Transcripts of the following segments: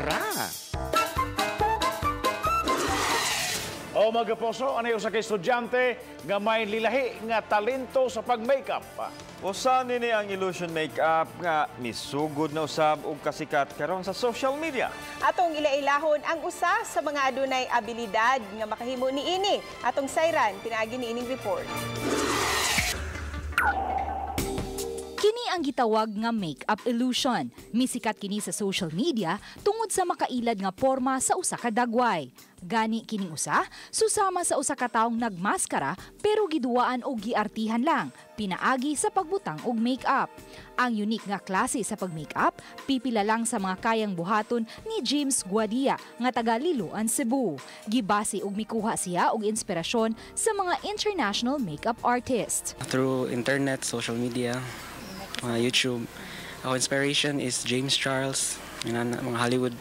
Tara! O mga kapuso, ano usa ka estudyante nga may lilahi nga talento sa pag-makeup? Usa nini ang illusion makeup nga misugod na usab og kasikat karon sa social media. Atong ilailahon ang usa sa mga adunay abilidad nga makahimo niini. Atong sayran pinaagi niining report. Kini ang gitawag nga makeup illusion. Misikat kini sa social media tungod sa makailad nga porma sa usa ka dagway. Gani kining usa, susama sa usa ka taong nagmaskara pero giduwaan og giartihan lang, pinaagi sa pagbutang og makeup. Ang unique nga klase sa pag-makeup, pipila lang sa mga kayang buhaton ni James Guadia nga taga Liloan, Cebu. Gibase og mikuha siya og inspirasyon sa mga international makeup artist. Through internet, social media, mga YouTube. Ako inspiration is James Charles, yun ang mga Hollywood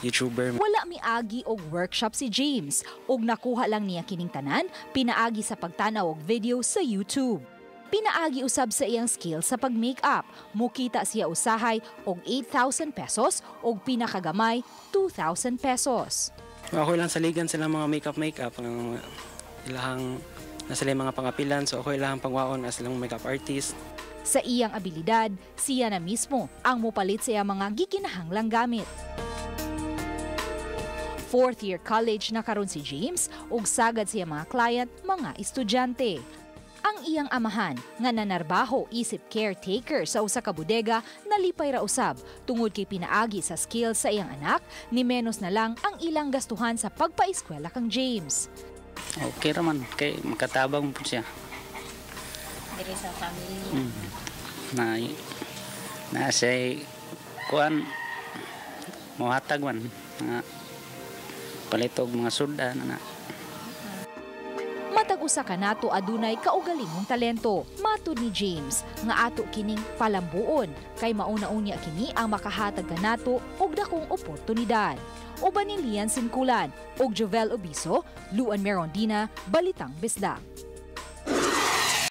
YouTuber. Wala miagi og workshop si James ug nakuha lang niya kining tanan pinaagi sa pagtanaw og video sa YouTube. Pinaagi usab sa iyang skill sa pag-makeup. Mukita siya usahay og 8,000 pesos ug pinakagamay 2,000 pesos. Ako lang saligan sila mga makeup makeup ang ilahang nasa sila mga pangapilan, so ako ilahang pangwaon as silang makeup artist. Sa iyang abilidad, siya na mismo ang mopalit sa iyang mga gikinahanglang gamit. Fourth year college na karon si James ug sagad siya mga client, mga estudyante. Ang iyang amahan nga nanarbaho isip caretaker sa usa ka bodega nalipay ra usab tungod kay pinaagi sa skills sa iyang anak ni menos na lang ang ilang gastuhan sa pagpaeskwela kang James. Okay raman kay makatabang po siya. Diri sa family. Na na siya kuan mohatag man mga palitog mga sudan na. Matag usa ka nato adunay kaugalingong talento. Matud ni James nga ato kining palambuon kay mauna-unya kini ang makahatag kanato og dakong oportunidad. Uban ni Lian Sinkulan ug Jovel Obiso, Luan Merondina, Balitang Bisdak.